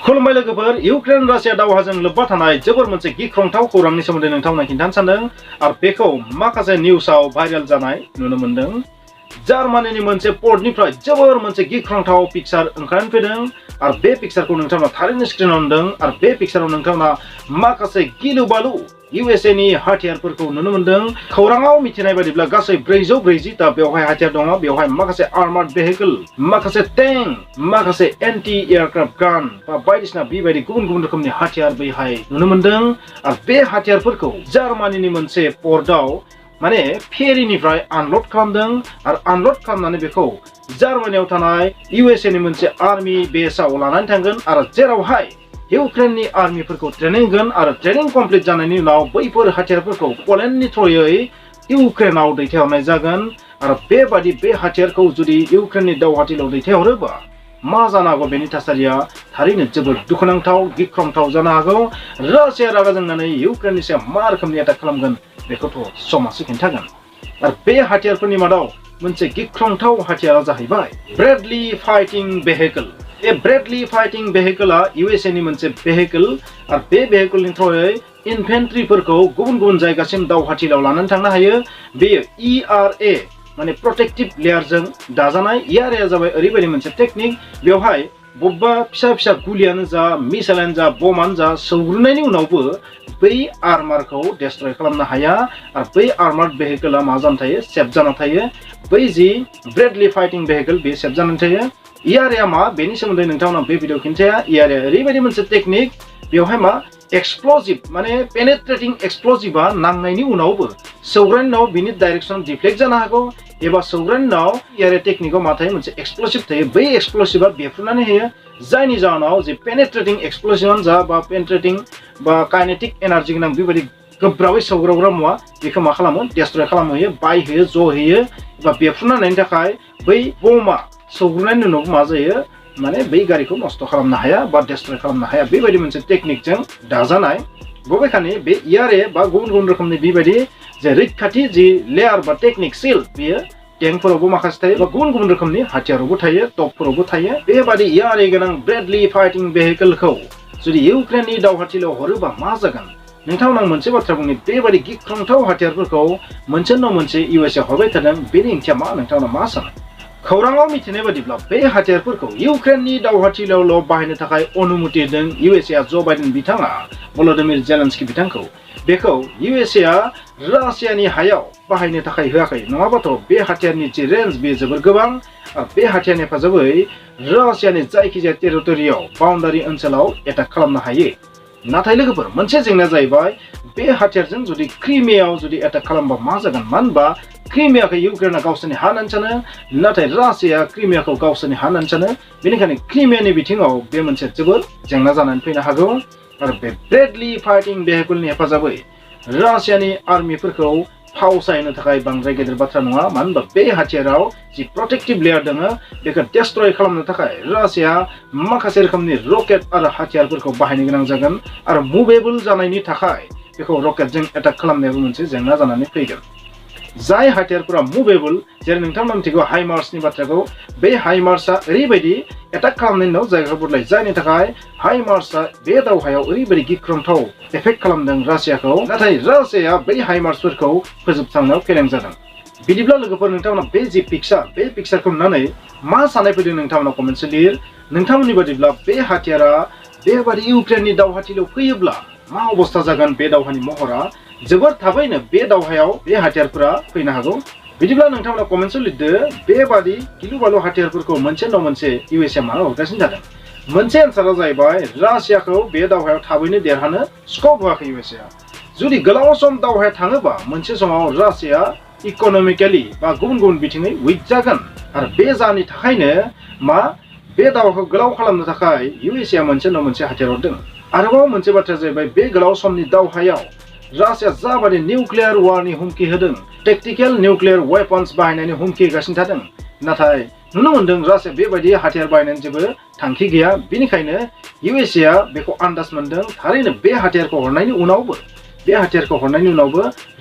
खुलुमबाय लोगोफोर Ukraine Russia दावहाजों लोब्बा थानाय जोबोर मोनसे गिख्रंथाव खौरांनि सोमोन्दै नोंथांमोना खिन्थानो सानदों आरो बेखौ माखासे निउसाव भाइरेल जानाय नुनो मोनदों। जार्मानीनि मोनसे पर्टनिफ्राय जोबोर मोनसे गिख्रंथाव पिक्चार ओंखारनानै फैदों आरो बे पिक्चारखौ नोंथांमोना थारैनो स्क्रिनाव नुदों आरो बे पिक्चाराव नोंथांमोना माखासे गिलु बालु USA नि हाथियारफोरखौ नुनो मोनदों। खौराङाव मिथिनाय बायदिब्ला गासै 440 ता बेवहाय हाथियार दङ। बेवहाय माखासे आर्मार्ड भेहिकल, माखासे टेंक, माखासे एन्टी एयारक्राफ्ट गान बा बायदिसिना बेबायदि गुबुन गुबुन रोखोमनि हाथियार बैहाय नुनो मोनदों आरो बे हाथियारफोरखौ जार्मानीनि मोनसे पर्टआव माने फेरिनिफ्राय आनलड खालामदों आरो आनलड खालामनानै बेखौ जार्मानियाव थानाय USA नि मोनसे आर्मी बेसआव लानानै थांगोन आरो जेरावहाय इउक्रेननि आर्मिफोरखौ ट्रेनिं होगोन आरो ट्रेनिं कमप्लिट जानायनि उनाव बैफोर हाथियारफोरखौ पलेन्डनि थ्रुयै इउक्रेनाव दैथायहरनाय जागोन आरो बेबादि बे हाथियारखौ जुदि इउक्रेननि दावहाथिलियाव दैथायहरोबा मा जानो हागौ बेनि थासारिया थारैनो जोबोद दुखुनांथाव गिख्रंथाव जानो हागौ। रासिया रागा जोंनानै इउक्रेननि सायाव मा रोखोमनि एटाक खालामगोन बेखौथ' समासो खिन्थागोन। आरो बे हाथियारफोरनि मादाव मोनसे गिख्रंथाव हाथियारा जाहैबाय ब्रेडली फाइटिं भेहिकल। बे ब्रेडली फाइटिं भेहिकला USA नि मोनसे भेहिकल आरो बे भेहिकलनि थ्रुयै इनफेन्ट्रिफोरखौ गुबुन गुबुन जायगासिम दावहाथिलियाव लानानै थांनो हायो। बेयो ERA माने प्रोटेक्टिभ लेयारजों दाजानाय। ERA जाबाय ओरैबायदि मोनसे टेकनिक बेवहाय बबेबा फिसा फिसा गुलियानो जा मिसाइलानो जा बमानो जा सौग्रोनायनि उनावबो बै आर्मारखौ डेस्ट्रय खालामनो हाया आरो बै आर्मार्ड भेहिकला मा जाना थायो सेफ जाना थायो। बै जि ब्रेडली फाइटिं भेहिकल बे सेफ जानानै थायो। ERA मा बेनि सोमोन्दै नोंथांमोना बे भिडिअ खिन्थाया। ERA ओरैबायदि मोनसे टेकनिक बेवहाय मा एक्सप्लजिभ माने पेनेट्रेटिं एक्सप्लजिभा नांनायनि उनावबो सौग्रायनायनि उनाव बिनि डाइरेक्सन डिफ्लेक्ट जानो हागौ एबा सौग्रायनायनि उनाव ERA टेकनिकआव मा थायो मोनसे एक्सप्लजिभ थायो। बै एक्सप्लजिभा बेफ्रुनानै होयो जायनि जाहोनाव जे पेनेट्रेटिं एक्सप्लजिभआनो जा बा पेनेट्रेटिं बा काइनेटिक एनार्जि गोनां बेबायदि गोब्राबै सौग्रावग्रा मुवा बेखौ मा खालामो डेस्ट्रय खालामहोयो बायहोयो जहोयो एबा बेफ्रुना होनायनि थाखाय बै बमा सौग्रायनायनि उनाव मा जायो माने बै गारिखौ नस्थ' खालामनो हाया बा डेस्ट्रय खालामनो हाया। बेबायदि मोनसे टेकनिकजों दाजानाय। बबेखानि बे ERA बा गुबुन गुबुन रोखोमनि बेबायदि जे रैखाथि जि लेयार बा टेकनिक सिल बेयो टेंकफोरावबो माखासे थायो बा गुबुन गुबुन रोखोमनि हाथियारावबो थायो टपफोरावबो थायो। बेबादि ERA गोनां ब्रेडली फाइटिं भेहिकलखौ जुदि इउक्रेननि दावहाथिलियाव हरोबा मा जागोन नोंथांमोना मोनसे बाथ्रा बुंनि बेबादि गिख्रंथाव हाथियारफोरखौ मोनसे उनाव मोनसे USA हरबाय थादों बेनि ओंथिया मा नोंथांमोना मा सानो? खौराङाव मिथिनाय बादिब्ला बे हाथियारफोरखौ इउक्रेननि दावहाथिलियावल' बाहायनो थाखाय अनुमति होदों USA ज' बाइडेन बिथाङा भल'दिमिर जेलेन्स्की बिथांखौ। बेखौ USA रासियानि हायाव बाहायनो थाखाय होआखै। नङाबाथ' बे हाथियारनि जि रेन्ज बे जोबोर गोबां आरो बे हाथियारनि हेफाजाबै रासियानि जायखिजाया टेरिटरियाव बाउन्डारि ओनसोलाव एटाक खालामनो हायो। नाथाय लोगोफोर मोनसे जेंनाया जाहैबाय बे हाथियारजों जुदि क्रिमियायाव जुदि एटाक खालामबा मा जागोन? मानो होनबा क्रिमियाखौ इउक्रेना गावसोरनि हा होननानै सानो नाथाय रासिया क्रिमियाखौ गावसोरनि हा होननानै सानो। बेनिखायनो क्रिमियानि बिथिङाव बे मोनसे जोबोर जेंना जानानै फैनो हागौ आरो बे ब्रेडली फाइटिं भेहिकलनि हेफाजाबै रासियानि आर्मिफोरखौ फावसायनो थाखाय बांद्राय गेदेर बाथ्रा नङा। मानो होनबा बे हाथियाराव जि प्रोटेक्टिभ लेयार दङ बेखौ डेस्ट्रय खालामनो थाखाय रासिया माखासे रोखोमनि रकेट आरो हाथियारफोरखौ बाहायनो गोनां जागोन आरो मुभेबल जानायनि थाखाय बेखौ रकेटजों एटाक खालामनायाबो मोनसे जेंना जानानै फैगोन। जाय हाथियारफोरा मुभेबल जेरै नोंथांमोना मिथिगौ हाइमार्सनि बाथ्राखौ बे हाइमार्सआ ओरैबायदि एटाक खालामनायनि उनाव जायगा बदलाय जायनि थाखाय हाइमार्सआ बे दावहायाव ओरैबायदि गिख्रंथाव एफेक्ट खालामदों रासियाखौ नाथाय रासियाया बै हाइमार्सफोरखौ फोजोबस्रांनायाव फेलें जादों। बिदिब्ला लोगोफोर नोंथांमोना बे जि पिक्चारखौ नुनानै मा साननाय फैदों नोंथांमोना कमेन्टसो लिर। नोंथांमोननि बादिब्ला बे हाथियारा बेबादि इउक्रेननि दावहाथिलियाव फैयोब्ला मा अबस्था जागोन? बे दावहानि महरा जोबोर थाबैनो बे दावहायाव बे हाथियारफोरा फैनो हागौ। बिदिब्ला नोंथांमोना कमेन्टसआव लिरदो बेबादि गिलु बालु हाथियारफोरखौ मोनसे उनाव मोनसे USA मानो हरगासिनो जादों? मोनसे एन्सारा जाहैबाय रासियाखौ बे दावहायाव थाबैनो देरहानो स्कप होआखै USA। जुदि गोलाव सम दावहाया थाङोबा मोनसे समाव रासिया इक'नमिकेलि बा गुबुन गुबुन बिथिङै उइक जागोन आरो बे जाहोननि थाखायनो मा बे दावहाखौ गोलाव खालामनो थाखाय USA मोनसे उनाव मोनसे हाथियार हरदों। आरोबाव मोनसे बाथ्राया जाहैबाय बे गोलाव समनि दावहायाव रासिया जाबादि निउक्लियार वारनि हुमखि होदों टेक्टिकेल निउक्लियार वेपन्स बाहायनायनि हुमखि होगासिनो थादों नाथाय नुनो मोनदों रासिया बेबायदि हाथियार बाहायनायनि जेबो थांखि गैया। बेनिखायनो USA बेखौ आन्दाज मोनदों थारैनो बे हाथियारखौ हरनायनि उनावबो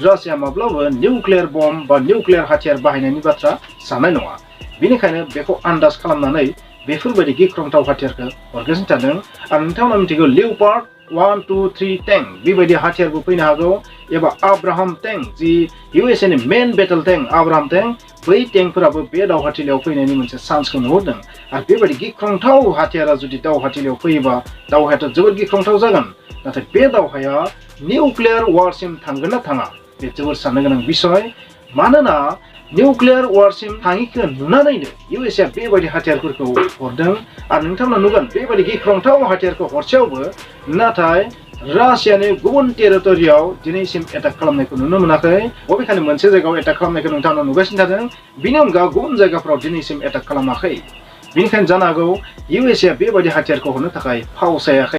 रासिया माब्लाबो निउक्लियार बम बा निउक्लियार हाथियार बाहायनायनि बाथ्रा साननाय नङा। बेनिखायनो बेखौ आन्दाज खालामनानै बेफोरबायदि गिख्रंथाव हाथियारखौ हरगासिनो थादों आरो नोंथांमोना मिथिगौ लिउपार्ड 1, 2, 3 टैंक बेबायदि हाथियारबो फैनो हागौ एबा आब्राहाम टैंक जि USA नि मेन बेटल टैंक आब्राहाम टैंक बै टैंकफोराबो बे दावहाथिलियाव फैनायनि मोनसे चान्सखौ नुहुरदों आरो बेबायदि गिख्रंथाव हाथियारा जुदि दावहाथिलियाव फैयोबा दावहायाथ' जोबोद गिख्रंथाव जागोन नाथाय बे दावहाया निउक्लियार वारसिम थांगोन ना थाङा बे जोबोद साननो गोनां बिसय मानोना निउक्लियार वारसिम थाङिखौ नुनानैनो USA बेबायदि हाथियारफोरखौ हरदों आरो नोंथांमोना नुगोन बेबायदि गिख्रंथाव हाथियारखौ हरसेयावबो नाथाय रासियानि गुबुन टेरिटरियाव दिनैसिम एटाक खालामनायखौ नुनो मोनाखै बबेखानि मोनसे जायगायाव एटाक खालामनायखौ नोंथांमोना नुगासिनो थादों बिनि अनगा गुबुन जायगाफोराव दिनैसिम एटाक खालामाखै बेनिखायनो जानो हागौ USA बेबायदि हाथियारखौ हरनो थाखाय फावसायाखै